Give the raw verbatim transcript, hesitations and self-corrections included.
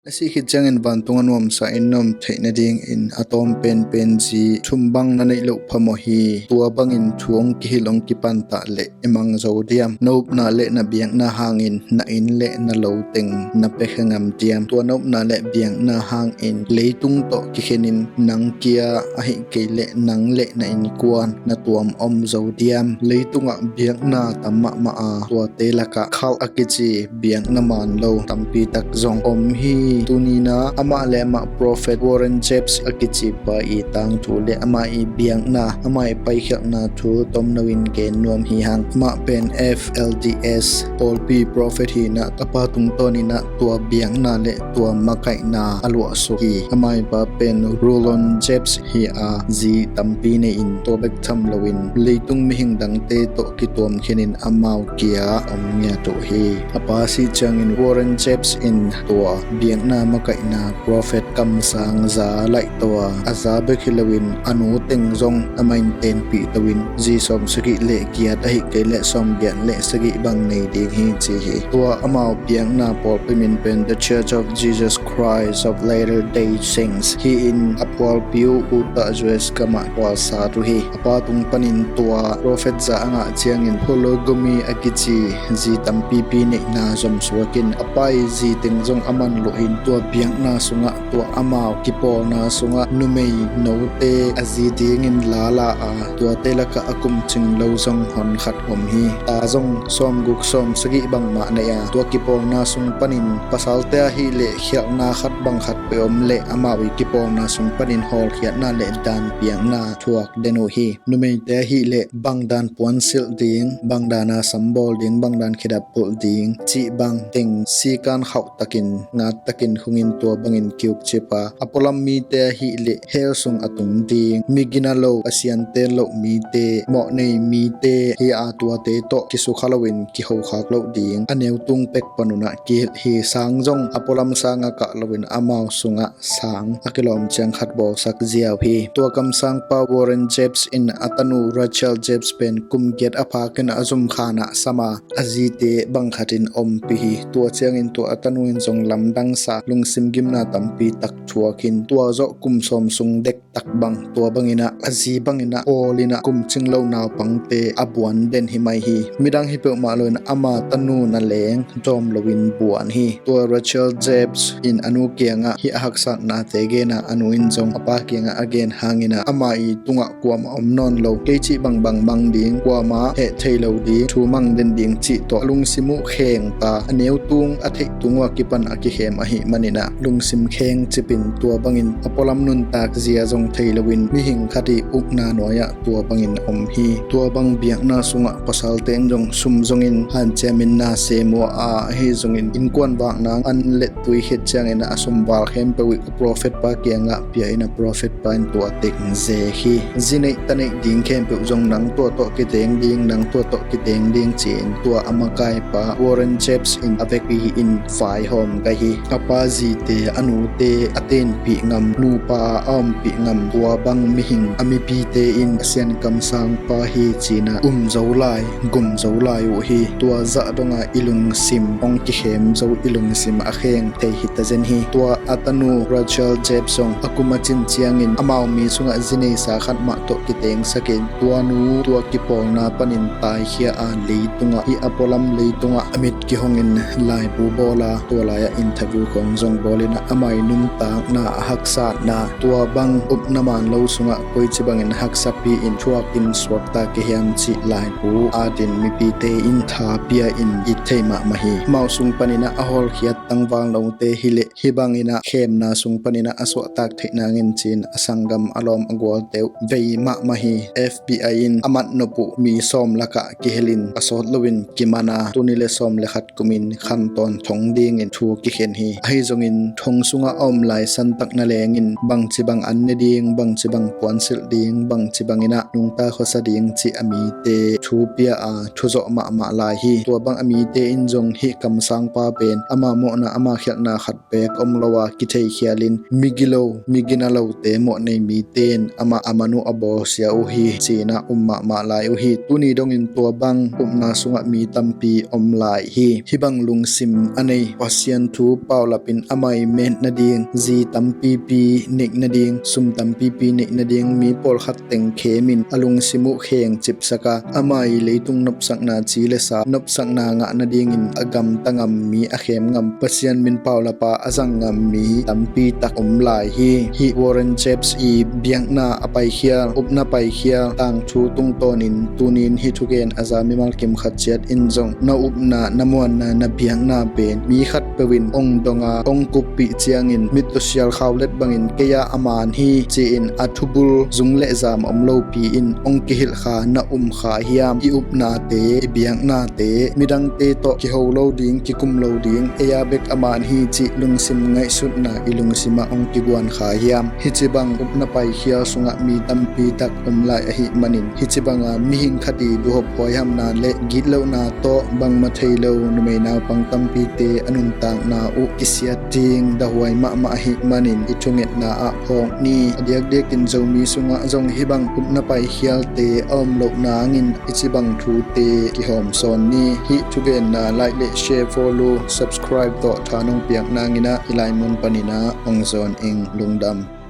Na sih khit ciangin vantung a nuamsa in na om theih nadingin a tawm penpen zi thum bang na neih loh phamawh hi. Tua bangin thu hong kihilh hong kipantah leh i mang zo diam? Na upna le na biakna hangin na inn le na lo teng na pia khe ngam diam? Tua na upna le biakna hangin leitung tawh kikhenin nang kia, ahih kei leh nang le na innkuan na tuam om zo diam? Leitungah biakna tam mahmah a, tuate lakah cult a kici biakna man lo tampi tak zong om hi. Tuni-in ah amah le amah Prophet Warren Jeffs a kici pa i tangthu le amah i biakna, amah i paikhialhna thu tomno in gen nuam hi hang. Amah pen F L D S pawlpi prophet hi-in ah, a pa tungtawnin ah tua biakna le tua makaihna a luahsuk hi. Amah i pa pen Rulon Jeffs hi a, zi tampi nei-in, tua bek tham loin leitung mihing dangte tawh kituam khenin amau kia om ngiat uh hi. A pa sih ciangin Warren Jeffs in tua biakna makaihna prophet kamsang za laihto a, a za bek hi loin a nu teng zong amah in tenpih to-in zi sawm sagih le giat, ahih kei leh sawm giat le sagih bang nei ding hi ci hi. Tua amau biakna pawlpi min pen The Church of Jesus Christ of Latter-day Saints hi-in a pawlpi uh Utah, U S gamah phualsat uh hi. A pa tung panin tua prophet za a ngah ciangin polygamy a kici zi tampipi neihna zomsuakin a pa i zi teng zong a man luahin tua biakna sungah, tua amau kipawlna sungah numei note a zi dingin lala a, tuate lakah a kumcing lo zong honkhat om hi. Ta zong sawmguk sawmsagih bangmah nei a, tua kipawlna sung panin pasalte ahih leh khialhna khat bang khat peuh om leh amau i kipawlna sung panin hawlkhiatna le danpiakna thuak den uh hi. Numeite ahih leh bangdan puansilh ding, bangdan a sambawl ding, bangdan khedap pulh ding cih bang teng sikan khauh takin, ngat takin khungin tua bangin kiukcip a, a pualam mite ahih leh hell sung a tung ding, migina lo, Pasian teel loh mite, mawhnei mite hi a, tuate tawh kisukha loin kihokhak loh ding a neutung pek panun ah kihilh hi. Sang zong a pualam sang a kah loin amau sungah sang a kilawm ciang khat bawlsak ziau hi. Tua kamsangpa Warren Jeffs in a tanu Rachel Jeffs pen kum giat a phakin a zumkhan ah sam a, a zite bangkhatin ompih hi. Tua ciangin tua a tanu in zong lamdangsa lungsim gimna tampi tak thuakin tua zawh kum sawm sung dektak bang, tua bangin ah a zi bangin ah awlin ah kumcing lo naupangte a buan den hi mai hi. Midang hi peuhmah loin ama tanu na leng dawm loin buan hi. Tua Rachel Jeffs in a nu kiangah hih a haksatnate gen a, a nu in zong a pa kiangah a gen hangin ah ama i tungah kuamah om nawn lo, kei cih bangbang mang ding, kuamah heh thei lo ding, thu mang den ding cih tawh a lungsim uh kheng ta, a neutung a theih tung uh a kipan a kikhem ahih manin ah lungsim kheng cipin tua bangin a pualam nuntak zia zong thei loin mihing khat i ukna nuai-ah tua bangin om hi. Tua bang biakna sungah pasalte in zong sum zongin hanciamin na sem uh a, ahi zongin innkuan vak nang an lettui khit ciangin a sumval khempeuh i prophet pa kiangah pia in a prophet pa in tua teng zek hi. Zi neih ta neih ding khempeuh zong nang tua tawh kiteng ding, nang tua tawh kiteng ding ci-in tua a makaipa Warren Jeffs in a vekpi in vaihawm ka hi. A pa zite, a nute a tenpih ngam, nupa a ompih ngam, tua bang mihing a mipite in Pasian kamsangpa hi ci-in ah um zo lai, gum zo lai uh hi. Tua zah dongah i lungsim hong kikhem zo, i lungsim a kheng thei hi ta zen hi. Tua a tanu Rachel Jeffs zong a kum a cin ciangin amau mi sungah zi neisa khat mah tawh kitengsakin tua nu tua kipawlna panin taikhia a, leitungah, hih a pualam leitungah a mit kihongin laibu bawl a, tua lai-ah interview khawng zong bawlin ah ama i nuntakna, a haksatna, tua bang upna man lo sungah koici bangin haksapi in thuakin suakta ka hiam cih laibu atin mipite in tha pia in it thei mahmah hi. Amau sung panin ah a hawlkhiat tangval note hi leh hih bangin ah khemna sung panin ah a suahtak theih nangin ci-in a sanggam, a lawm, a gualte uh vei mahmah hi. F B I in a matnop uh mi sawm lakah kihelin a sawt loin kiman a, tul nih le sawm le khat kumin khantawn thong dingin thu kikhen hi. Ahi zongin thong sungah a om lai santak na lengin bangci bang an ne ding, bangci bang puansilh ding, bangci bangin ah nungta khuasa ding cih a mite thu pia a, thuzawh mahmah lai hi. Tua bang a mite in zong hih kamsangpa pen ama mawhna, ama khialhna khat bek om lo a, kitheikhialin migilo, migina lote mawhnei mite in amah a man uh a bawlsia uh hi ci-in ah um mahmah lai uh hi. Tuni dongin tua bang upna sungah mi tampi om lai hi. Hih bang lungsim a nei, Pasian thu pau Lapin amah i met nading zi tampipi neih nading, sum tampipi neih nading mi pawlkhat teng khemin a lungsim uh kheng cipsak a, amah i leitung nopsakna ci le sa nopsakna ngah nadingin a gamta ngam mi, a khem ngam, Pasian min paulap a a zang ngam mi tampi tak om lai hi. Hih Warren Jeffs i biakna a paikhial, upna paikhial tangthu tungtawnin tunin hih thugen a za mimal kim khat ciat in zong na upna, na muanna, na biakna pen mi khat peuh in ong dong a, ong kuppih ciangin mittawsial khaulet bangin kei a a man hi ci-in a thubul zung le zam om lopi in ong kihilh kha na um kha hiam? I upnate, i biaknate midangte tawh kiho lo ding, kikum lo ding, ei a bek a man hi cih lungsim ngaihsutna i lungsim ah ong kiguan kha hiam? Hih ci bang upna paikhial sungah mi tampi tak om lai ahih manin, hih ci banga mihing khat i duhop huaihamna le gitlohna tawh bangmah thei lo numei naupang tampite a nuntakna uh kisiat ding dahuai mahmah ahih manin i thungetna ah phawk ni. A diakdiakin Zomi sungah zong hih bang upna paikhialte a om loh nangin hih ci bang thute kihawm sawn ni. Hih thugenna like le share, follow, subscribe tawh tha nong piak nangin ah i lai mun panin ah ong zawn ing. Lungdam.